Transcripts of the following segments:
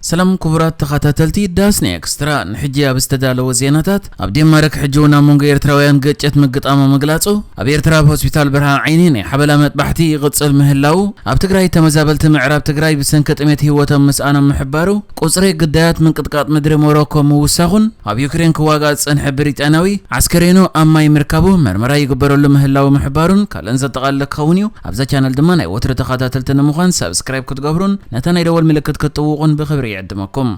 ሰላም ክቡራት ተኸታተልቲ ዳስኒ ኤክስትራ፣ ንሕጂ ኣብ ዝተዳለወ ዜናታት፣ ኣብ ዴንማርክ ሕጂ እውን ኣብ መንጎ ኤርትራውያን ግጭት ምግጣሙ ምግላጹ፣ ኣብ ኤርትራ ኣብ ሆስፒታል ብርሃን ዓይኒ ናይ ሓበላ መጥባሕቲ ይቕጽል ምህላዉ፣ ኣብ ትግራይ ተመዛበልቲ ምዕራብ ትግራይ ብሰንኪ ጥሜት ህይወቶም ምስኣኖም ምሕባሩ፣ ቁጽሪ ግዳያት ምንቅጥቃጥ ምድሪ ሞሮኮ ምውሳኹን፣ ኣብ ዩክሬን ክዋጋእ ዝጸንሐ ብሪጣንያዊ ዓስከሬኑ ኣብ ማይ ምርካቡ መርመራ ይግበረሉ ምህላዉ ምሕባሩን ካልእን ዘጠቓልል ክኸውን እዩ። ኣብዛ ቻነል ድማ ናይ ወትሪ ተኸታተልቲ ንምዃን ሳብስክራይብ ክትገብሩን ነታ ናይ ደወል ምልክት ክትጥውቑን ብኽብሪ ይዕድመኩም።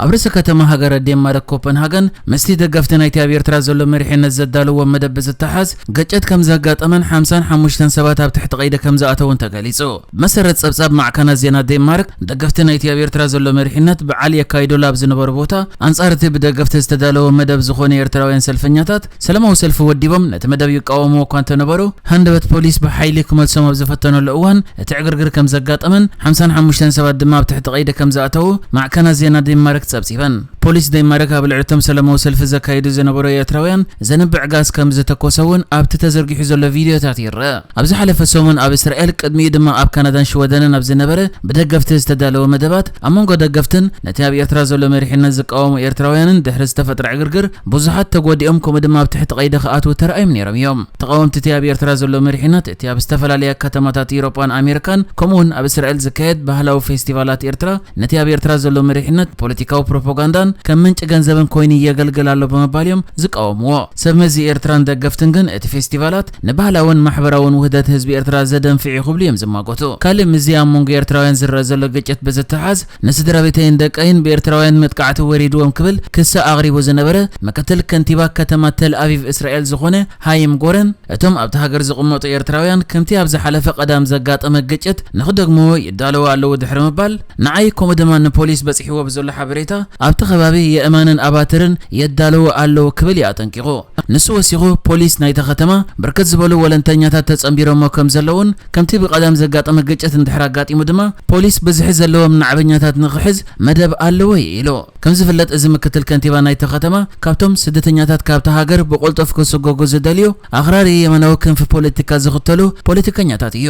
ኣብ ርእሰ ከተማ ሃገረ ዴንማርክ ኮፐንሃገን ምስቲ ደገፍቲ ናይቲ ኣብ ኤርትራ ዘሎ መሪሕነት ዘዳለዎ መደብ ብዝተሓዝ ግጭት ከም ዘጋጠመን ሓምሳን ሓሙሽተን ሰባት ኣብ ትሕቲ ቀይዲ ከም ዝኣተውን ተገሊጹ። ብመሰረት ጸብጻብ ማዕከናት ዜና ዴንማርክ፣ ደገፍቲ ናይቲ ኣብ ኤርትራ ዘሎ መሪሕነት በዓል የካይዱሉ ኣብ ዝነበሩ ቦታ፣ ኣንጻር እቲ ብደገፍቲ ዝተዳለወ መደብ ዝኾኑ ኤርትራውያን ሰልፈኛታት ሰላማዊ ሰልፊ ወዲቦም ነቲ መደብ ይቃወምዎ እኳ እንተነበሩ፣ ሃንደበት ፖሊስ ብሓይሊ ክመልሶም ኣብ ዝፈተነሉ እዋን፣ እቲ ዕግርግር ከም ዘጋጠመን ሓምሳን ሓሙሽተን ሰባት ድማ ኣብ ትሕቲ ቀይዲ ከም ዝኣተዉ ማዕከናት ዜና ዴንማርክ ጸብጺበን። ፖሊስ ዴንማርክ ኣብ ልዕሊ እቶም ሰላማዊ ሰልፊ ዘካይዱ ዝነበሩ ኤርትራውያን ዘንብዕ ጋዝ ከም ዝተኮሰ እውን ኣብቲ ተዘርጊሑ ዘሎ ቪድዮታት ይረአ። ኣብ ዝሓለፈ ሰሙን ኣብ እስራኤል፣ ቅድሚኡ ድማ ኣብ ካናዳን ሽወደንን ኣብ ዝነበረ ብደገፍቲ ዝተዳለወ መደባት፣ ኣብ መንጎ ደገፍትን ነቲ ኣብ ኤርትራ ዘሎ መሪሕነት ዝቃወሙ ኤርትራውያንን ድሕሪ ዝተፈጥረ ዕግርግር፣ ብዙሓት ተጎዲኦም፣ ከምኡ ድማ ኣብ ትሕቲ ቀይዲ ክኣትዉ ተራእዮም ነይሮም እዮም። ተቃወምቲ እቲ ኣብ ኤርትራ ዘሎ መሪሕነት፣ እቲ ኣብ ዝተፈላለያ ከተማታት ኤውሮጳን ኣሜሪካን፣ ከምኡ እውን ኣብ እስራኤል ዝካየድ ባህላዊ ፌስቲቫላት ኤርትራ፣ ነቲ ኣብ ኤርትራ ዘሎ መሪሕነት ፖለቲካዊ ፕሮፓጋንዳን ከም ምንጪ ገንዘብን ኮይኑ የገልግል ኣሎ ብምባል እዮም ዝቃወምዎ። ሰብ መዚ ኤርትራን ደገፍትን ግን እቲ ፌስቲቫላት ንባህላውን ማሕበራውን ውህደት ህዝቢ ኤርትራ ዘደንፍዕ እዩ ክብሉ እዮም ዝማጎቱ። ካልእ ምስዚ ኣብ መንጎ ኤርትራውያን ዝረአ ዘሎ ግጭት ብዝተሓዝ፣ ንስድራ ቤተይን ደቀይን ብኤርትራውያን መጥቃዕቲ ወሪድዎም ክብል ክሲ ኣቕሪቡ ዝነበረ ምክትል ከንቲባ ከተማ ተል ኣቪቭ እስራኤል ዝኾነ ሃይም ጎረን፣ እቶም ኣብቲ ሃገር ዝቕመጡ ኤርትራውያን ከምቲ ኣብ ዝሓለፈ ቀዳም ዘጋጠመ ግጭት ንኽደግምዎ ይዳለዉ ኣለዉ ድሕሪ ምባል፣ ንዓይ ከምኡ ድማ ንፖሊስ በጺሕዎ ብዘሎ ሓበሬታ ኣብቲ ከባቢ የእማንን ኣባትርን የዳለዉ ኣለዉ ክብል እዩ ኣጠንቂቑ። ንሱ ወሲኹ፣ ፖሊስ ናይታ ከተማ ብርክት ዝበሉ ወለንተኛታት ተጸንቢሮሞ ከም ዘለዉን፣ ከምቲ ብቐዳም ዘጋጠመ ግጭት እንድሕር ኣጋጢሙ ድማ ፖሊስ ብዝሒ ዘለዎም ናዕበኛታት ንኽሕዝ መደብ ኣለዎ እዩ ኢሉ። ከም ዝፍለጥ፣ እዚ ምክትል ከንቲባ ናይታ ከተማ ካብቶም ስደተኛታት ካብታ ሃገር ብቕልጡፍ ክስጎጉ ዝደልዩ ኣኽራሪ የማናዊ ክንፊ ፖለቲካ ዝኽተሉ ፖለቲከኛታት እዩ።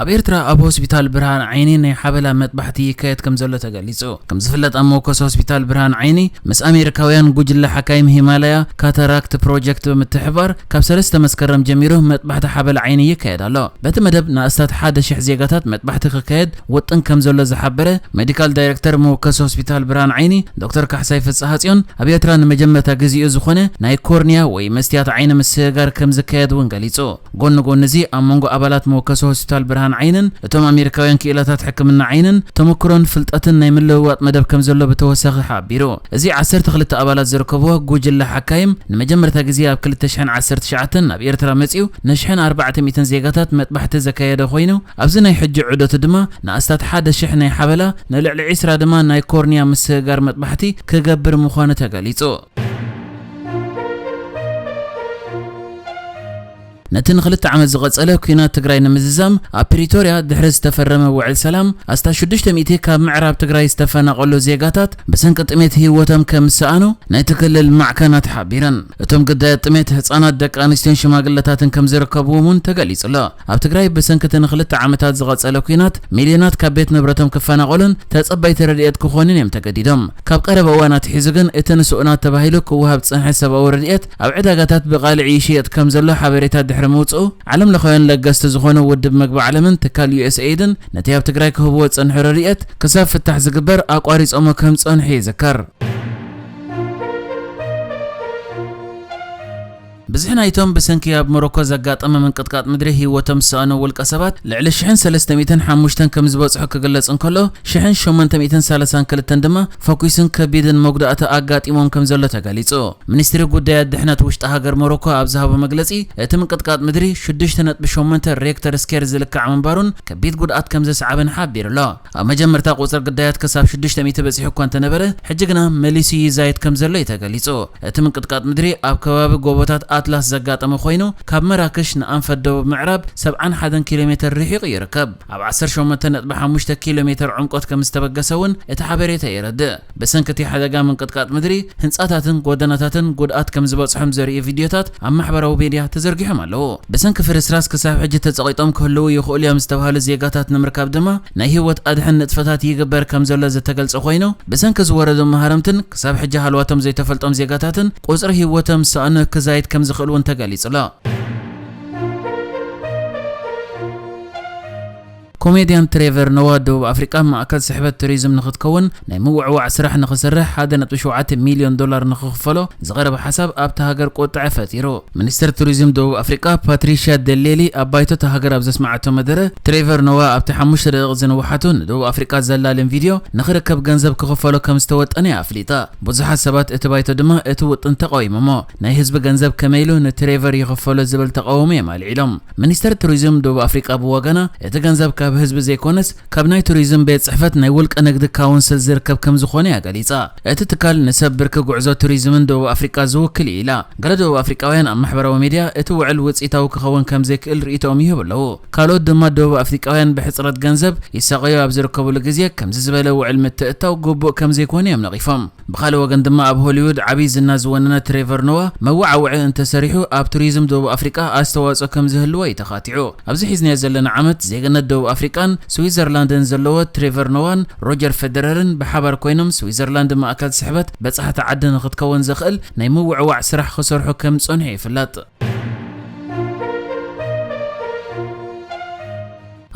ኣብ ኤርትራ ኣብ ሆስፒታል ብርሃን ዓይኒ ናይ ሓበላ መጥባሕቲ ይካየድ ከም ዘሎ ተገሊጹ። ከም ዝፍለጥ፣ ኣብ መወከሲ ሆስፒታል ብርሃን ዓይኒ ምስ ኣሜሪካውያን ጉጅለ ሓካይም ሂማላያ ካታራክት ፕሮጀክት ብምትሕብባር ካብ ሰለስተ መስከረም ጀሚሩ መጥባሕቲ ሓበላ ዓይኒ ይካየድ ኣሎ። በቲ መደብ ንኣስታት ሓደ ሽሕ ዜጋታት መጥባሕቲ ክካየድ ውጥን ከም ዘሎ ዝሓበረ ሜዲካል ዳይሬክተር መወከሲ ሆስፒታል ብርሃን ዓይኒ ዶክተር ካሕሳይ ፍስሓጽዮን፣ ኣብ ኤርትራ ንመጀመርታ ግዜኡ ዝኾነ ናይ ኮርንያ ወይ መስትያት ዓይኒ ምስግጋር ከም ዝካየድ እውን ገሊጹ። ጎኒ ጎኒ እዚ፣ ኣብ መንጎ ኣባላት መወከሲ ሆስፒታል ብርሃን ዓይንን እቶም ኣሜሪካውያን ክኢላታት ሕክምና ዓይንን ተመክሮን ፍልጠትን ናይ ምልውዋጥ መደብ ከም ዘሎ ብተወሳኺ ሓቢሩ። እዚ ዓሰርተ ክልተ ኣባላት ዝርከብዎ ጉጅለ ሓካይም ንመጀመርታ ግዜ ኣብ ክልተ ሽሕን ዓሰርተ ትሽዓተን ናብ ኤርትራ መጺኡ፣ ንሽሕን ኣርባዕተ ሚእትን ዜጋታት መጥባሕቲ ዘካየደ ኮይኑ፣ ኣብዚ ናይ ሕጂ ዑደቱ ድማ ንኣስታት ሓደ ሽሕ ናይ ሓበላ፣ ንልዕሊ ዒስራ ድማ ናይ ኮርንያ ምስግጋር መጥባሕቲ ክገብር ምዃኑ ተገሊጹ። ነቲ ንኽልተ ዓመት ዝቐጸለ ኲናት ትግራይ ንምዝዛም፣ ኣብ ፕሪቶርያ ድሕሪ ዝተፈረመ ውዕል ሰላም፣ ኣስታት ሽዱሽተ ሚእቲ ካብ ምዕራብ ትግራይ ዝተፈናቐሉ ዜጋታት ብሰንኪ ጥሜት ህይወቶም ከም ዝሰኣኑ ናይቲ ክልል ማዕከናት ሓቢረን። እቶም ግዳያት ጥሜት፣ ህጻናት፣ ደቂ ኣንስትዮን ሽማግለታትን ከም ዝርከብዎም እውን ተገሊጹ ኣሎ። ኣብ ትግራይ ብሰንኪ እቲ ንኽልተ ዓመታት ዝቐጸለ ኲናት፣ ሚልዮናት ካብ ቤት ንብረቶም ክፈናቐሉን ተጸበይቲ ረድኤት ክኾኑን እዮም ተገዲዶም። ካብ ቀረባ እዋን ኣትሒዙ ግን፣ እቲ ንስኡናት ተባሂሉ ክወሃብ ዝጸንሐ ሰብኣዊ ረድኤት ኣብ ዕዳጋታት ብቓልዕ ይሽየጥ ከም ዘሎ ሓበሬታ ድሕሪ ምውጽኡ፣ ዓለም ለኻውያን ለገስቲ ዝኾኑ ውድብ መግቢ ዓለምን ትካል ዩ ኤስ ኤይድን ነቲ ኣብ ትግራይ ክህብዎ ዝጸንሑ ረድኤት ክሳብ ፍታሕ ዝግበር ኣቋሪጾሞ ከም ዝጸንሑ ይዝከር። ብዝሒ ናይቶም ብሰንኪ ኣብ ሞሮኮ ዘጋጠመ ምንቅጥቃጥ ምድሪ ህይወቶም ዝሰኣኑ ውልቀ ሰባት ልዕሊ ሽሕን ሰለስተ ሚእትን ሓሙሽተን ከም ዝበጽሑ ክግለጽ እንከሎ፣ ሽሕን ሸሞንተ ሚእትን ሰላሳን ክልተን ድማ ፈኲስን ከቢድን መጉዳእቲ ኣጋጢሞም ከም ዘሎ ተገሊጹ። ሚኒስትሪ ጉዳያት ድሕነት ውሽጢ ሃገር ሞሮኮ ኣብ ዝሃቦ መግለጺ፣ እቲ ምንቅጥቃጥ ምድሪ ሽዱሽተ ነጥቢ ሸሞንተ ሬክተር ስኬር ዝልካዕ ምንባሩን ከቢድ ጉድኣት ከም ዘስዓበን ሓቢሩ ኣሎ። ኣብ መጀመርታ ቁጽሪ ግዳያት ክሳብ ሽዱሽተ ሚእቲ በጺሑ እኳ እንተነበረ፣ ሕጂ ግና መሊሱ ይዛየድ ከም ዘሎ እዩ ተገሊጹ። እቲ ምንቅጥቃጥ ምድሪ ኣብ ከባቢ ጎቦታት ኣትላስ ዘጋጠመ ኮይኑ፣ ካብ መራክሽ ንኣንፈት ደቡብ ምዕራብ ሰብዓን ሓደን ኪሎ ሜተር ርሒቑ ይርከብ። ኣብ ዓሰርተ ሸሞንተ ነጥቢ ሓሙሽተ ኪሎ ሜተር ዕምቆት ከም ዝተበገሰ እውን እቲ ሓበሬታ የረድእ። ብሰንኪ እቲ ሓደጋ ምንቅጥቃጥ ምድሪ፣ ህንጻታትን ጎደናታትን ጉድኣት ከም ዝበጽሖም ዘርእዩ ቪድዮታት ኣብ ማሕበራዊ ሚድያ ተዘርጊሖም ኣለዉ። ብሰንኪ ፍርስራስ ክሳብ ሕጂ ተጸቒጦም ክህልዉ ይኽእሉ እዮም ዝተባህሉ ዜጋታት ንምርካብ ድማ ናይ ህይወት ኣድሕን ንጥፈታት ይግበር ከም ዘሎ ዝተገልጸ ኮይኑ፣ ብሰንኪ ዝወረዱ መሃረምትን ክሳብ ሕጂ ሃልዋቶም ዘይተፈልጦም ዜጋታትን ቁጽሪ ህይወቶም ዝሰኣኑ ክዛይድ ከም ዝኽእል እውን ተገሊጹ ኣሎ። ኮሜድያን ትሬቨር ኖዋ ደቡብ ኣፍሪቃ ማእከል ስሕበት ቱሪዝም ንኽትከውን ናይ ምውዕዋዕ ስራሕ ንኽሰርሕ ሓደ ነጥቢ ሸውዓተ ሚልዮን ዶላር ንኽኽፈሎ ዝቐረበ ሓሳብ ኣብታ ሃገር ቁጥዐ ፈጢሩ። ሚኒስተር ቱሪዝም ደቡብ ኣፍሪቃ ፓትሪሽያ ደሌሊ ኣብ ባይቶ እታ ሃገር ኣብ ዘስመዓቶ መደረ፣ ትሬቨር ኖዋ ኣብቲ ሓሙሽተ ደቂቕ ዝንውሓቱ ንደቡብ ኣፍሪቃ ዘላልም ቪድዮ ንኽርከብ ገንዘብ ክኽፈሎ ከም ዝተወጠነ እያ ኣፍሊጣ። ብዙሓት ሰባት እቲ ባይቶ ድማ እቲ ውጥን ተቓዊሞሞ። ናይ ህዝቢ ገንዘብ ከመይ ኢሉ ንትሬቨር ይኽፈሎ ዝብል ተቓውሞ እዮም ኣልዒሎም። ሚኒስተር ቱሪዝም ደቡብ ኣፍሪቃ ብወገና፣ እቲ ገንዘብ ካብ ህዝቢ ዘይኮነስ ካብ ናይ ቱሪዝም ቤት ጽሕፈት ናይ ውልቀ ንግዲ ካውንስል ዝርከብ ከም ዝኾነ እያ ገሊጻ። እቲ ትካል ንሰብ ብርኪ ጉዕዞ ቱሪዝምን ደቡብ ኣፍሪቃ ዝውክል እዩ ኢላ። ገለ ደቡብ ኣፍሪቃውያን ኣብ ማሕበራዊ ሚድያ እቲ ውዕል ውጽኢታዊ ክኸውን ከም ዘይክእል ርእይቶኦም ይህቡ ኣለዉ። ካልኦት ድማ ደቡብ ኣፍሪቃውያን ብሕጽረት ገንዘብ ይሳቐዩ ኣብ ዝርከብሉ ግዜ ከምዚ ዝበለ ውዕል ምትእትታው ግቡእ ከም ዘይኮነ እዮም ነቒፎም። ብኻልእ ወገን ድማ ኣብ ሆሊውድ ዓብዪ ዝና ዝወነነ ትሬቨር ኖዋ መወዓውዒ እንተሰሪሑ ኣብ ቱሪዝም ደቡብ ኣፍሪቃ ኣስተዋጽኦ ከም ዝህልዎ እዩ ተኻቲዑ። ኣብዚ ሒዝናዮ ዘለና ዓመት ዜግነት ደቡብ ኣፍሪቃን ስዊዘርላንድን ዘለዎ ትሬቨር ኖዋን ሮጀር ፌደረርን ብሓባር ኮይኖም ስዊዘርላንድ ማእከል ስሕበት በጻሕቲ ዓዲ ንኽትከውን ዘኽእል ናይ ምውዕዋዕ ስራሕ ክሰርሑ ከም ዝጸንሑ ይፍለጥ።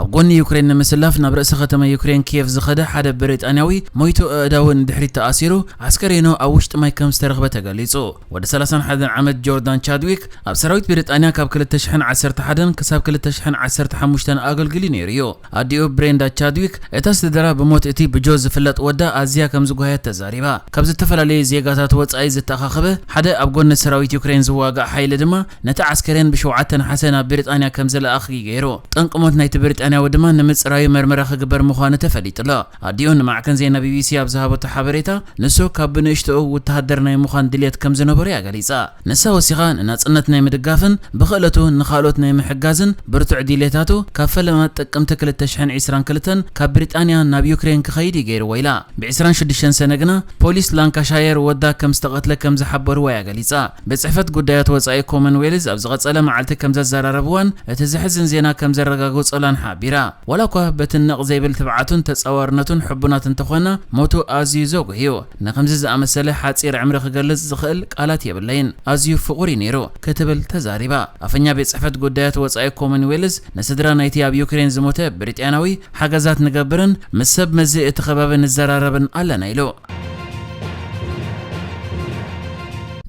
ኣብ ጎኒ ዩክሬን ንምስላፍ ናብ ርእሰ ከተማ ዩክሬን ኪየቭ ዝኸደ ሓደ ብሪጣንያዊ ሞይቱ፣ ኣእዳዉ ንድሕሪት ተኣሲሩ፣ ኣስከሬኑ ኣብ ውሽጢ ማይ ከም ዝተረኽበ ተገሊጹ። ወዲ ሰላሳን ሓደን ዓመት ጆርዳን ቻድዊክ ኣብ ሰራዊት ብሪጣንያ ካብ ክልተ ሽሕን ዓሰርተ ሓደን ክሳብ ክልተ ሽሕን ዓሰርተ ሓሙሽተን ኣገልጊሉ ነይሩ እዩ። ኣዲኡ ብሬንዳ ቻድዊክ፣ እታ ስድራ ብሞት እቲ ብጆ ዝፍለጥ ወዳ ኣዝያ ከም ዝጓየት ተዛሪባ። ካብ ዝተፈላለዩ ዜጋታት ወጻኢ ዝተኣኻኸበ ሓደ ኣብ ጎኒ ሰራዊት ዩክሬን ዝዋጋእ ሓይሊ ድማ ነቲ ዓስከሬን ብሸውዓተ ነሓሰ ናብ ብሪጣንያ ከም ዝለኣኽ እዩ ገይሩ። ጠንቂ ሞት ናይቲ ብሪጣንያዊ ድማ ንምጽራዩ መርመራ ክግበር ምዃኑ ተፈሊጡ ኣሎ። ኣዲኡ ንማዕከን ዜና ቢቢሲ ኣብ ዝሃበቶ ሓበሬታ፣ ንሱ ካብ ብንእሽቶኡ ወተሃደር ናይ ምዃን ድልየት ከም ዝነበሮ እያ ገሊጻ። ንሳ ወሲኻ፣ ንናጽነት ናይ ምድጋፍን ብኽእለቱ ንኻልኦት ናይ ምሕጋዝን ብርቱዕ ድልየታቱ፣ ካብ ፈለማ ጥቅምቲ ክልተ ሽሕን ዕስራን ክልተን ካብ ብሪጣንያ ናብ ዩክሬን ክኸይድ እዩ ገይርዎ ኢላ። ብ ዕስራን ሽዱሽተን ሰነ ግና ፖሊስ ላንካሻየር ወዳ ከም ዝተቐትለ ከም ዝሓበርዎ እያ ገሊጻ። ቤት ጽሕፈት ጉዳያት ወጻኢ ኮመንዌልዝ ኣብ ዝቐጸለ መዓልቲ ከም ዘዘራረብዋን እቲ ዘሕዝን ዜና ከም ዘረጋገጸላን ሓቢራ። ዋላ እኳ በቲ ነቕ ዘይብል ትብዓቱን ተጻዋርነቱን ሕቡናት እንተኾና፣ ሞቱ ኣዝዩ ዘጉህ እዩ። ንኸምዚ ዝኣመሰለ ሓጺር ዕምሪ ክገልጽ ዝኽእል ቃላት የብለይን። ኣዝዩ ፍቑር እዩ ነይሩ፣ ክትብል ተዛሪባ። ኣፈኛ ቤት ጽሕፈት ጉዳያት ወጻኢ ኮመንዌልዝ ንስድራ ናይቲ ኣብ ዩክሬን ዝሞተ ብሪጣንያዊ ሓገዛት ንገብርን ምስ ሰብ መዚ እቲ ከባቢ ንዘራረብን ኣለና ኢሉ።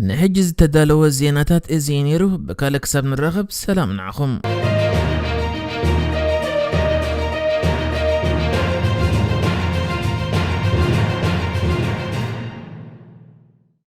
ንሕጂ ዝተዳለወ ዜናታት እዚ እዩ ነይሩ። ብካልእ ክሳብ ንራኸብ ሰላም ንዓኹም።